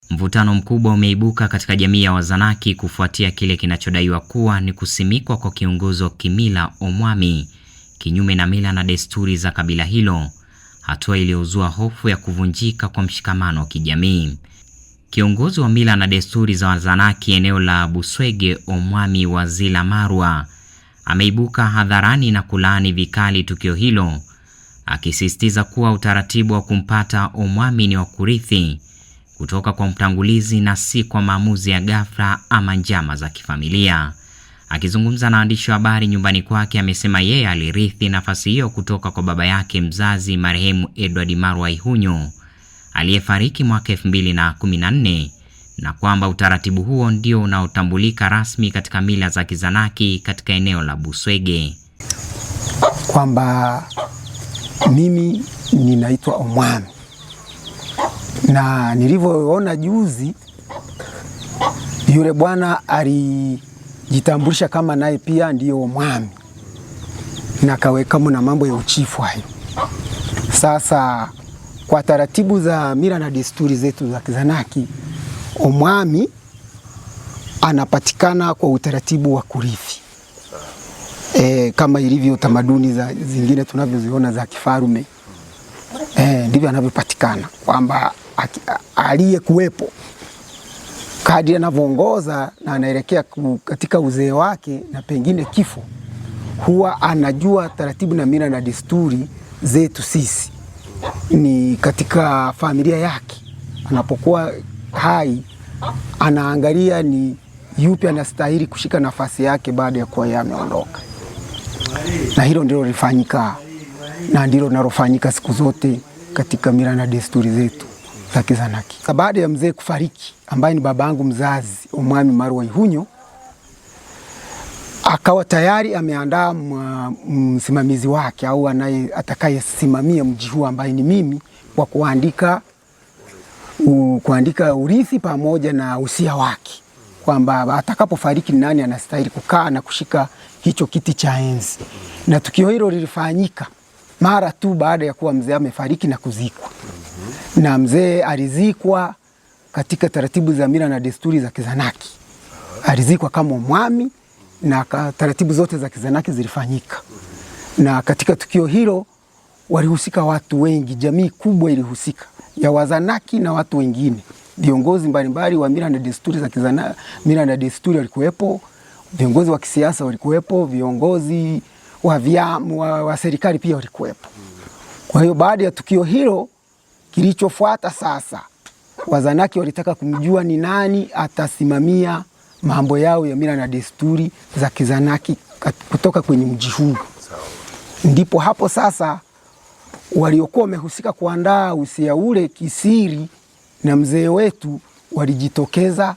Mvutano mkubwa umeibuka katika jamii ya Wazanaki kufuatia kile kinachodaiwa kuwa ni kusimikwa kwa kiongozi wa kimila Omwami kinyume na mila na desturi za kabila hilo, hatua iliyozua hofu ya kuvunjika kwa mshikamano wa kijamii. Kiongozi wa mila na desturi za Wazanaki eneo la Buswege, Omwami Wazila Marwa, ameibuka hadharani na kulaani vikali tukio hilo, akisisitiza kuwa utaratibu wa kumpata Omwami ni wa kurithi kutoka kwa mtangulizi na si kwa maamuzi ya ghafla ama njama za kifamilia. Akizungumza na waandishi wa habari nyumbani kwake, amesema yeye alirithi nafasi hiyo kutoka kwa baba yake mzazi marehemu Edward Marwa Ihunyo aliyefariki mwaka 2014 na kwamba utaratibu huo ndio unaotambulika rasmi katika mila za Kizanaki katika eneo la Buswege. Kwamba mimi ninaitwa Omwami na nilivyoona juzi yule bwana alijitambulisha kama naye pia ndiyo Omwami na kawekamo na mambo ya uchifu hayo. Sasa kwa taratibu za mila na desturi zetu za Kizanaki, Omwami anapatikana kwa utaratibu wa kurithi kama ilivyo tamaduni za zingine tunavyoziona za kifarume. Ndivyo anavyopatikana kwamba aliyekuwepo kadri anavyoongoza na anaelekea katika uzee wake na pengine kifo, huwa anajua taratibu na mila na desturi zetu sisi ni katika familia yake. Anapokuwa hai, anaangalia ni yupi anastahili kushika nafasi yake baada ya kuwa yeye ameondoka, na hilo ndilo lilifanyika na ndilo linalofanyika siku zote katika mila na desturi zetu za Kizanaki. Baada ya mzee kufariki ambaye ni babangu mzazi Omwami Marwa Ihunyo, akawa tayari ameandaa msimamizi wake au anaye atakayesimamia mji huu ambaye ni mimi, kwa kuandika urithi pamoja na usia wake kwamba atakapofariki ni nani anastahili kukaa na kushika hicho kiti cha enzi. Na tukio hilo lilifanyika mara tu baada ya kuwa mzee amefariki na kuzikwa. Na mzee alizikwa katika taratibu za mila na desturi za Kizanaki. Alizikwa kama mwami na taratibu zote za Kizanaki zilifanyika. Na katika tukio hilo walihusika watu wengi, jamii kubwa ilihusika ya Wazanaki na watu wengine. Viongozi mbalimbali wa mila na desturi za Kizanaki, mila na desturi walikuwepo, viongozi wa kisiasa walikuwepo, viongozi wa vyama wa serikali pia walikuwepo. Kwa hiyo baada ya tukio hilo, kilichofuata sasa, Wazanaki walitaka kumjua ni nani atasimamia mambo yao ya mila na desturi za Kizanaki kutoka kwenye mji huu. Ndipo hapo sasa waliokuwa wamehusika kuandaa usia ule kisiri na mzee wetu walijitokeza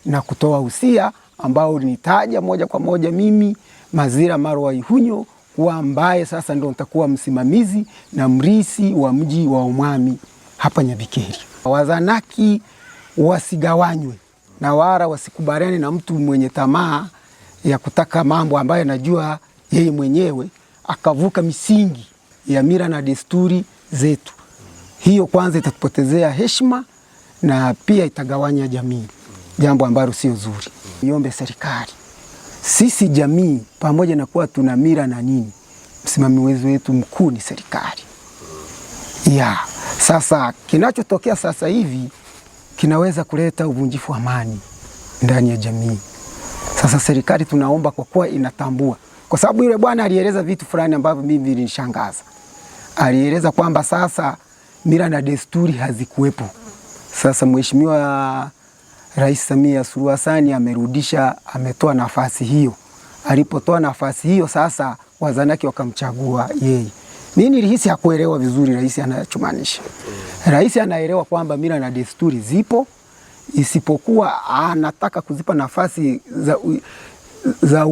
na kutoa usia ambao ulinitaja moja kwa moja mimi Mazira Marwa Ihunyo kuwa ambaye sasa ndo nitakuwa msimamizi na mrisi wa mji wa Omwami hapa Nyabikeri. Wazanaki wasigawanywe na wala wasikubaliane na mtu mwenye tamaa ya kutaka mambo ambayo anajua yeye mwenyewe akavuka misingi ya mila na desturi zetu. Hiyo kwanza itatupotezea heshima na pia itagawanya jamii, jambo ambalo sio zuri. Niombe serikali, sisi jamii pamoja na kuwa tuna mila na nini, msimamizi wetu mkuu ni serikali. Ya, sasa kinachotokea sasa hivi kinaweza kuleta uvunjifu wa amani ndani ya jamii. Sasa serikali tunaomba, kwa kuwa inatambua, kwa sababu yule bwana alieleza vitu fulani ambavyo mimi vilinishangaza. Alieleza kwamba sasa mila na desturi hazikuwepo. Sasa Mheshimiwa Rais Samia Suluhu Hassan amerudisha, ametoa nafasi hiyo. Alipotoa nafasi hiyo sasa Wazanaki wakamchagua yeye. Mimi nilihisi hakuelewa vizuri rais anachomaanisha. Rais anaelewa kwamba mila na desturi zipo, isipokuwa anataka kuzipa nafasi za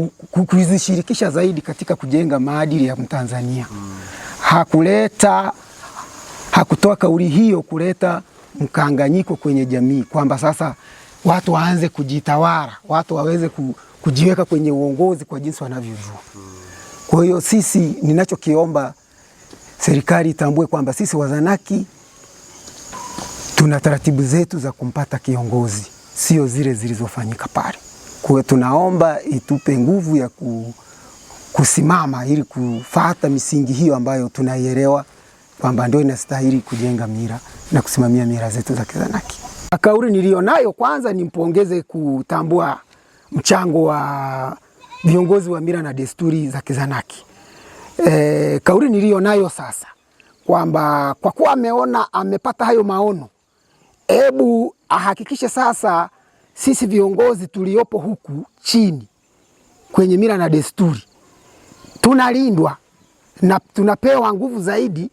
kuzishirikisha zaidi katika kujenga maadili ya Mtanzania. Hakutoa kauli hiyo kuleta mkanganyiko kwenye jamii kwamba sasa watu waanze kujitawala, watu waweze kujiweka kwenye uongozi kwa jinsi wanavyojua. Kwa hiyo sisi, ninachokiomba serikali itambue kwamba sisi Wazanaki Tuna taratibu zetu za kumpata kiongozi, sio zile zilizofanyika pale. Kwa hiyo tunaomba itupe nguvu ya kusimama ili kufata misingi hiyo ambayo tunaielewa kwamba ndio inastahili kujenga mila na kusimamia mila zetu za Kizanaki. Kauli nilionayo kwanza nimpongeze kutambua mchango wa viongozi wa mila na desturi za Kizanaki. Kauli nilionayo sasa kwamba kwa kuwa ameona amepata hayo maono, hebu ahakikishe sasa sisi viongozi tuliopo huku chini kwenye mila na desturi tunalindwa na tunapewa nguvu zaidi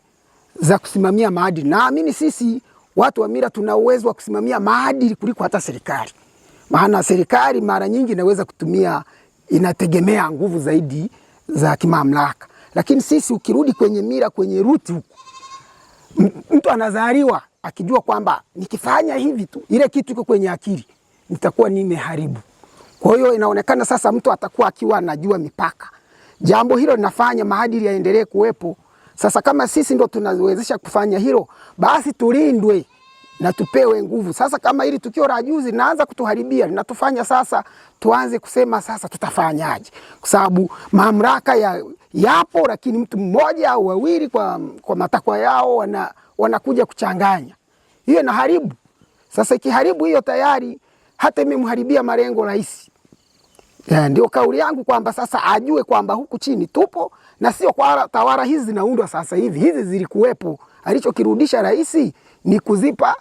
za kusimamia maadili. Naamini sisi watu wa mila tuna uwezo wa kusimamia maadili kuliko hata serikali, maana serikali mara nyingi inaweza kutumia, inategemea nguvu zaidi za kimamlaka, lakini sisi ukirudi kwenye mila, kwenye ruti huku, mtu anazaliwa akijua kwamba nikifanya hivi tu ile kitu iko kwenye akili nitakuwa nimeharibu. Kwa hiyo inaonekana sasa mtu atakuwa akiwa anajua mipaka. Jambo hilo linafanya maadili yaendelee kuwepo. Sasa kama sisi ndo tunawezesha kufanya hilo, basi tulindwe na tupewe nguvu. Sasa kama hili tukio la juzi linaanza kutuharibia, linatufanya sasa tuanze kusema sasa tutafanyaje? Kwa sababu mamlaka yapo, lakini mtu mmoja au wawili kwa matakwa yao wanakuja kuchanganya. Hiyo inaharibu. Sasa ikiharibu hiyo tayari hata imemharibia malengo rais. Ndio kauli yangu kwamba sasa ajue kwamba huku chini tupo na sio kwa tawara hizi zinaundwa sasa hivi, hizi zilikuwepo. Alichokirudisha rais ni kuzipa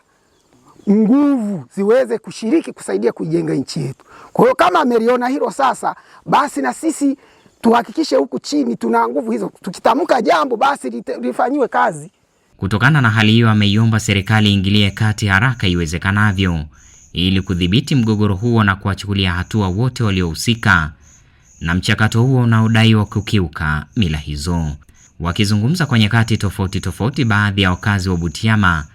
nguvu ziweze kushiriki kusaidia kuijenga nchi yetu. Kwa hiyo kama ameliona hilo sasa, basi na sisi tuhakikishe huku chini tuna nguvu hizo, tukitamka jambo basi lifanyiwe kazi. Kutokana na hali hiyo, ameiomba serikali ingilie kati haraka iwezekanavyo ili kudhibiti mgogoro huo na kuwachukulia hatua wote waliohusika na mchakato huo unaodaiwa kukiuka mila hizo. Wakizungumza kwa nyakati tofauti tofauti, baadhi ya wakazi wa Butiama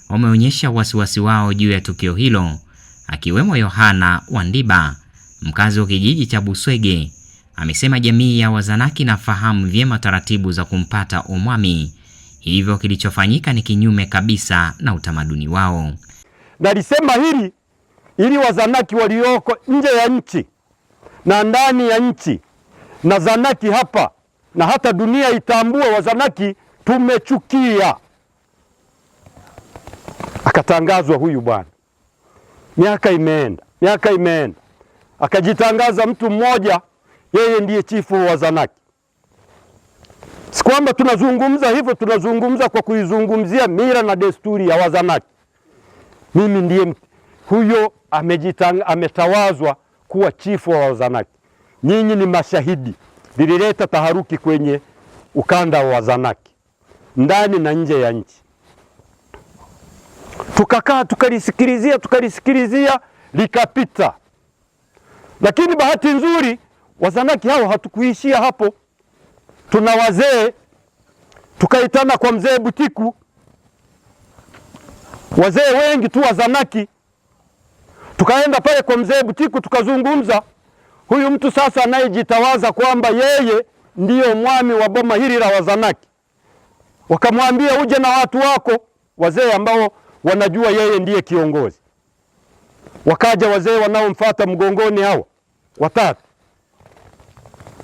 wameonyesha wasiwasi wao juu ya tukio hilo, akiwemo Yohana Wandiba, mkazi wa kijiji cha Buswege. Amesema jamii ya Wazanaki inafahamu vyema taratibu za kumpata omwami, hivyo kilichofanyika ni kinyume kabisa na utamaduni wao. Nalisema hili ili Wazanaki walioko nje ya nchi na ndani ya nchi na Zanaki hapa na hata dunia itambue Wazanaki tumechukia. Akatangazwa huyu bwana, miaka imeenda, miaka imeenda, akajitangaza mtu mmoja, yeye ndiye chifu wa Wazanaki. Si kwamba tunazungumza hivyo, tunazungumza kwa kuizungumzia mila na desturi ya Wazanaki. Mimi ndiye huyo ametawazwa kuwa chifu wa Wazanaki. Nyinyi ni mashahidi, lilileta taharuki kwenye ukanda wa Wazanaki ndani na nje ya nchi. Tukakaa tukalisikilizia, likapita. Lakini bahati nzuri Wazanaki hao hatukuishia hapo. Tuna wazee, tukaitana kwa mzee Butiku, wazee wengi tu Wazanaki. Tukaenda pale kwa mzee Butiku tukazungumza, huyu mtu sasa anayejitawaza kwamba yeye ndiyo mwami wa boma hili la Wazanaki. Wakamwambia uje na watu wako wazee ambao wanajua yeye ndiye kiongozi. Wakaja wazee wanaomfuata mgongoni hawa watatu.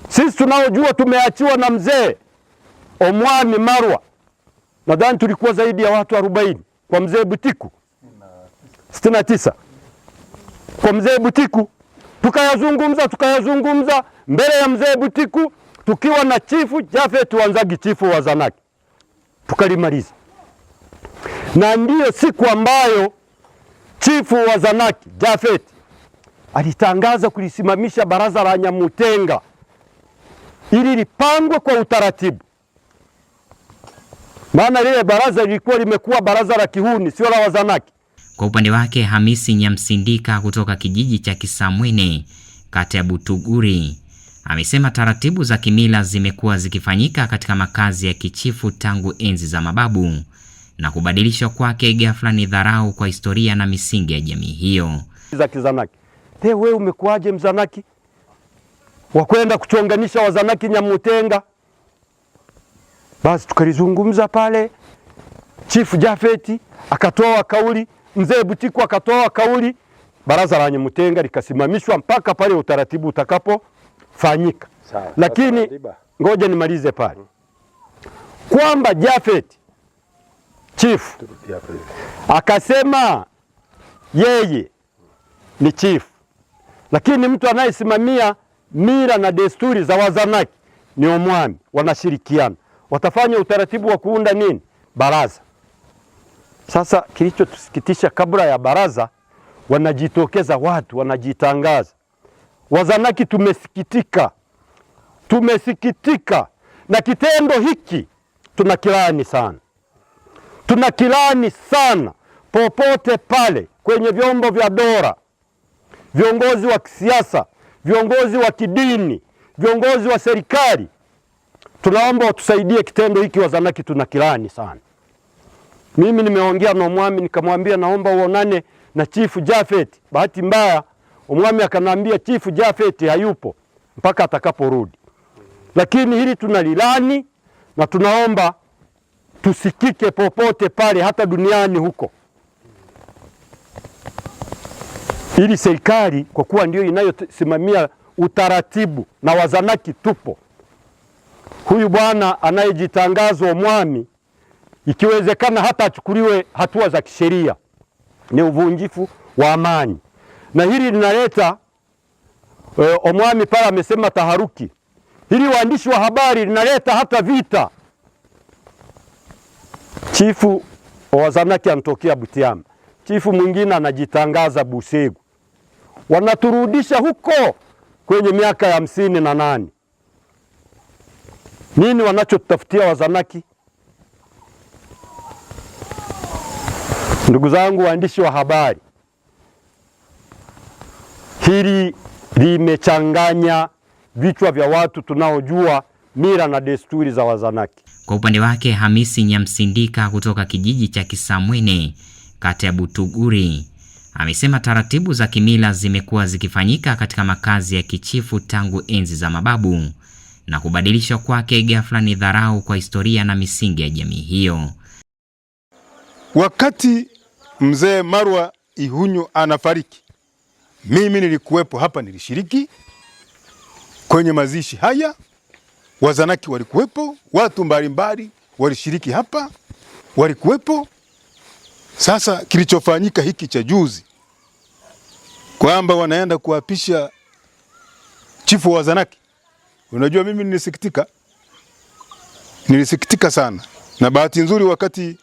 Sisi tunaojua tumeachiwa na mzee Omwami Marwa, nadhani tulikuwa zaidi ya watu 40 kwa mzee Butiku, 69 kwa mzee Butiku. Tukayazungumza mbele ya mzee Butiku tukiwa na chifu Jafet Wanzagi, chifu wa Zanaki, tukalimaliza. Na ndiyo siku ambayo chifu wa Zanaki Jafet alitangaza kulisimamisha baraza la Nyamutenga ili lipangwe kwa utaratibu, maana lile baraza lilikuwa limekuwa baraza la kihuni, sio la Wazanaki. Kwa upande wake, Hamisi Nyamsindika kutoka kijiji cha Kisamwene kata ya Butuguri amesema taratibu za kimila zimekuwa zikifanyika katika makazi ya kichifu tangu enzi za mababu, na kubadilishwa kwake ghafla ni dharau kwa historia na misingi ya jamii hiyo. Za Kizanaki. Wewe umekuwaje Mzanaki wakwenda kuchonganisha Wazanaki Nyamutenga? Basi tukalizungumza pale, Chifu Jafeti akatoa kauli, Mzee Butiku akatoa kauli, baraza la Nyamutenga likasimamishwa mpaka pale utaratibu utakapofanyika. Lakini ngoja nimalize pale kwamba Jafet chief akasema yeye ni chief, lakini mtu anayesimamia mila na desturi za Wazanaki ni Omwami, wanashirikiana, watafanya utaratibu wa kuunda nini baraza. Sasa kilichotusikitisha, kabla ya baraza wanajitokeza watu wanajitangaza. Wazanaki tumesikitika, tumesikitika na kitendo hiki, tunakilani sana, tunakilani sana. Popote pale kwenye vyombo vya dola, viongozi wa kisiasa, viongozi wa kidini, viongozi wa serikali, tunaomba watusaidie kitendo hiki. Wazanaki tunakilani sana. Mimi nimeongea na Omwami nikamwambia naomba uonane na Chifu Jafet. Bahati mbaya Omwami akanambia Chifu Jafet hayupo mpaka atakaporudi, lakini hili tunalilani na tunaomba tusikike popote pale, hata duniani huko, ili serikali kwa kuwa ndio inayosimamia utaratibu na Wazanaki tupo, huyu bwana anayejitangaza Omwami, ikiwezekana hata achukuliwe hatua za kisheria. Ni uvunjifu wa amani, na hili linaleta Omwami pale amesema taharuki. Hili waandishi wa habari linaleta hata vita. Chifu wa Wazanaki anatokea Butiama, chifu mwingine anajitangaza Busegu, wanaturudisha huko kwenye miaka ya 58. Nini wanachotutafutia Wazanaki? Ndugu zangu waandishi wa habari, hili limechanganya vichwa vya watu tunaojua mila na desturi za Wazanaki. Kwa upande wake, Hamisi Nyamsindika kutoka kijiji cha Kisamwene kata ya Butuguri amesema taratibu za kimila zimekuwa zikifanyika katika makazi ya kichifu tangu enzi za mababu, na kubadilishwa kwake ghafla ni dharau kwa historia na misingi ya jamii hiyo. Wakati mzee Marwa Ihunyo anafariki, mimi nilikuwepo hapa, nilishiriki kwenye mazishi haya. Wazanaki walikuwepo, watu mbalimbali walishiriki hapa, walikuwepo. Sasa kilichofanyika hiki cha juzi kwamba wanaenda kuapisha chifu wa Wazanaki, unajua mimi nilisikitika, nilisikitika sana. Na bahati nzuri wakati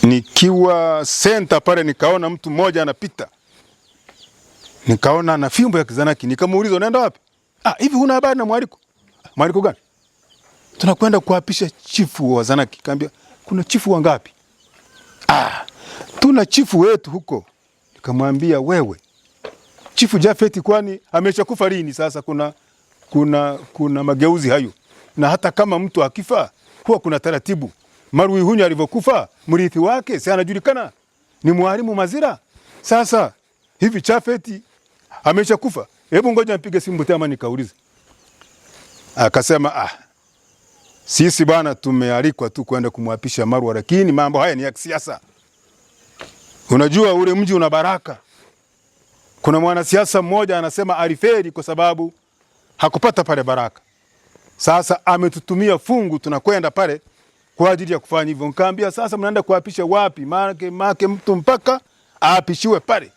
nikiwa senta pale nikaona mtu mmoja anapita, nikaona ana fimbo ya Kizanaki, nikamuuliza unaenda wapi? Ah, hivi huna habari na mwaliko? Mwaliko gani? Tunakwenda kuapisha chifu wa Wazanaki. Kaambia kuna chifu wangapi? Ah, tuna chifu wetu huko. Nikamwambia wewe, Chifu Jafeti kwani ameshakufa lini? Sasa kuna mageuzi hayo, na hata kama mtu akifa huwa kuna taratibu. Marwa Ihunyo alivyokufa mrithi wake si anajulikana ni Mwalimu Mazira. Sasa hivi Jafeti ameshakufa, hebu ngoja nipige simu Butiama nikaulize. Akasema ah, sisi bwana tumealikwa tu kwenda kumwapisha Marwa, lakini mambo haya ni ya kisiasa. Unajua ule mji una baraka. Kuna mwanasiasa mmoja anasema aliferi kwa sababu hakupata pale baraka. Sasa ametutumia fungu, tunakwenda pale kwa ajili ya kufanya hivyo. Nikamwambia sasa mnaenda kuapisha wapi? Maana mtu mpaka aapishiwe pale.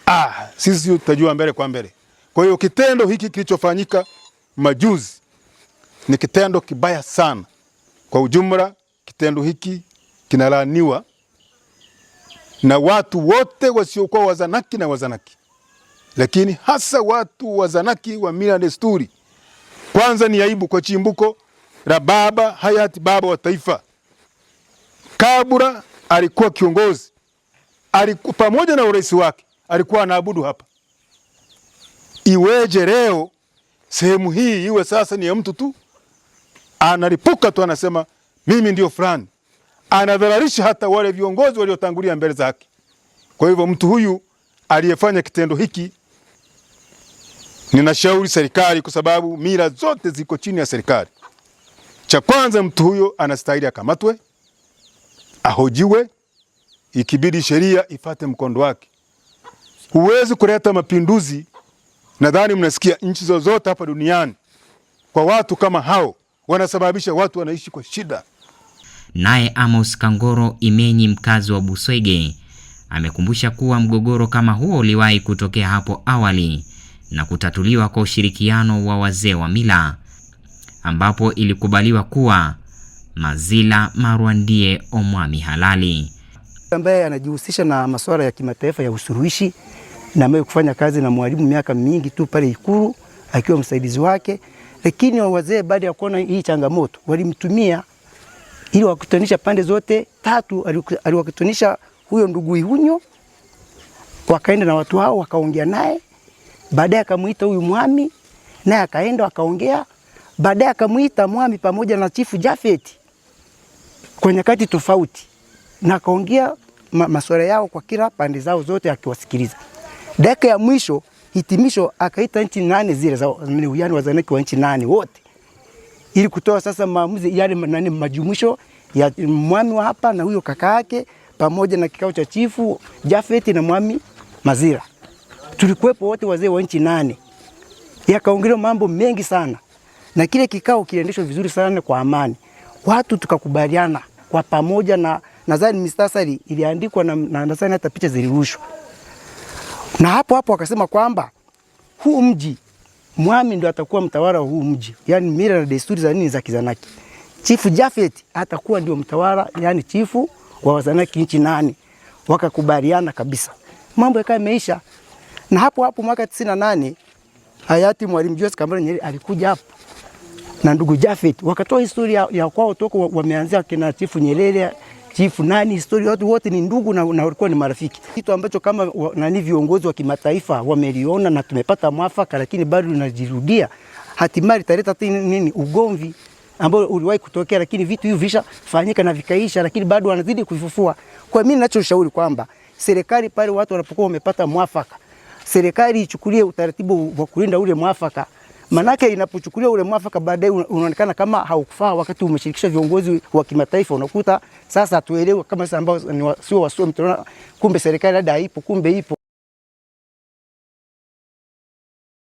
Ah, sisi tutajua mbele kwa mbele. Kwa hiyo kitendo hiki kilichofanyika majuzi ni kitendo kibaya sana. Kwa ujumla, kitendo hiki kinalaaniwa na watu wote wasiokuwa Wazanaki na Wazanaki, lakini hasa watu Wazanaki wa mila na desturi. Kwanza ni aibu kwa chimbuko la baba hayati baba wa taifa. Kabura alikuwa kiongozi, alikuwa pamoja na urais wake, alikuwa anaabudu hapa. Iweje leo sehemu hii iwe sasa ni ya mtu tu analipuka tu anasema mimi ndio fulani, anadhararisha hata wale viongozi waliotangulia mbele zake. Kwa hivyo mtu huyu aliyefanya kitendo hiki, ninashauri serikali, kwa sababu mila zote ziko chini ya serikali. Cha kwanza, mtu huyo anastahili akamatwe. Ahojiwe, ikibidi sheria ifate mkondo wake. Huwezi kuleta mapinduzi, nadhani mnasikia nchi zozote hapa duniani, kwa watu kama hao wanasababisha watu wanaishi kwa shida. Naye Amos Kangoro Imenyi, mkazi wa Buswege, amekumbusha kuwa mgogoro kama huo uliwahi kutokea hapo awali na kutatuliwa kwa ushirikiano wa wazee wa mila, ambapo ilikubaliwa kuwa Mazila Marwa ndiye omwami halali. Ambaye anajihusisha na masuala ya kimataifa ya usuluhishi na amewahi kufanya kazi na Mwalimu miaka mingi tu pale Ikulu akiwa msaidizi wake, lakini wazee baada ya kuona hii changamoto walimtumia ili wakutanisha pande zote tatu. Aliwakutanisha huyo ndugu Ihunyo, wakaenda na watu hao wakaongea naye, baadaye akamuita huyu mwami naye akaenda wakaongea, baadaye akamuita mwami pamoja na chifu Jafet kwa nyakati tofauti na akaongea masuala yao kwa kila pande zao zote akiwasikiliza. Dakika ya mwisho hitimisho, akaita nchi 8 zile za yani Wazanaki wa nchi 8 wote ili kutoa sasa maamuzi yale nani majumuisho ya mwami wa hapa na huyo kaka yake pamoja na kikao cha chifu Jafeti na mwami Mazira. Tulikuwepo wote wazee wa nchi 8. Yakaongelewa mambo mengi sana. Na kile kikao kiliendeshwa vizuri sana kwa amani. Watu tukakubaliana kwa pamoja na nadhani mistasari iliandikwa na nadhani hata picha zilirushwa. Na hapo hapo wakasema kwamba huu mji mwami ndio atakuwa mtawala wa huu mji, yani mila na desturi za nini za Kizanaki. Chifu Jafet atakuwa ndio mtawala, yani chifu wa Wazanaki nchi 8. Wakakubaliana kabisa, mambo yakawa yameisha. Na hapo hapo mwaka 98 hayati Mwalimu Julius Kambarage Nyerere alikuja hapo na ndugu Jafet, wakatoa historia ya kwao toko wameanzia kina chifu Nyerere, chifu nani, historia watu wote ni ndugu na walikuwa ni marafiki. Kitu ambacho kama nani viongozi wa kimataifa wameliona na tumepata mwafaka, lakini bado tunajirudia, hatimaye italeta nini ugomvi ambao uliwahi kutokea, lakini vitu hivi vishafanyika na vikaisha, lakini bado wanazidi kuifufua. Kwa mimi ninachoshauri kwamba serikali pale watu wanapokuwa wamepata mwafaka, serikali ichukulie utaratibu wa kulinda ule mwafaka. Manake inapochukuliwa ule mwafaka baadaye unaonekana kama haukufaa wakati umeshirikisha viongozi wa kimataifa, unakuta sasa tuelewe kama sasa ambao sio wasomi, tunaona kumbe serikali labda haipo, kumbe ipo.